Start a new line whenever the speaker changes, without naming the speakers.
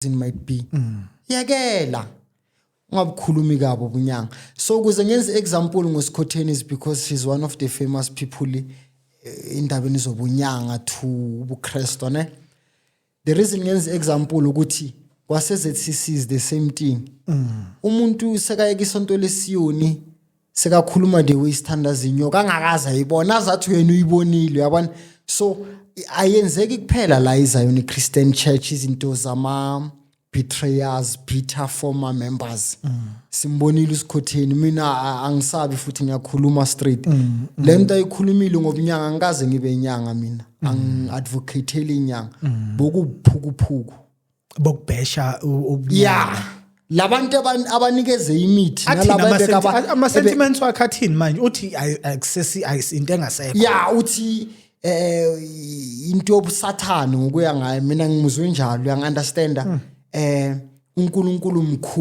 Reason might be, yekela, ungabukhulumi kabi ubunyanga. So ukuze ngenze example ngoSikhotheni is because she's one of the famous people endabeni zobunyanga to ubuKristo, ne. The reason ngenze example ukuthi kwase ZCC is the same thing. Umuntu sekayeka isonto lesiyoni, sekakhuluma the way isithandaza inyoka angakaze ayibona, azathi wena uyibonile, uyabona. So ayenzeki kuphela la iZion Christian Church izinto zama betrayers, bitter former members. Simbonile uSikhotheni. Mina angisabi futhi ngiyakhuluma straight. Le nto ayikhulumile ngobunyanga, angikaze ngibe inyanga mina, angi-advocateli inyanga, bokuphukuphuku.
Bokubhesha ubunyanga.
Ya, labantu abanikeze imithi
Athini
nalaba
ama-sentiments wakhe? Athini manje? Uthi akusesi into engasekho.
Ya, uthi into yobusathane ngokuya ngayo. Mina ngimuzwe njalo, uyangi-understanda. uNkulunkulu mkhulu.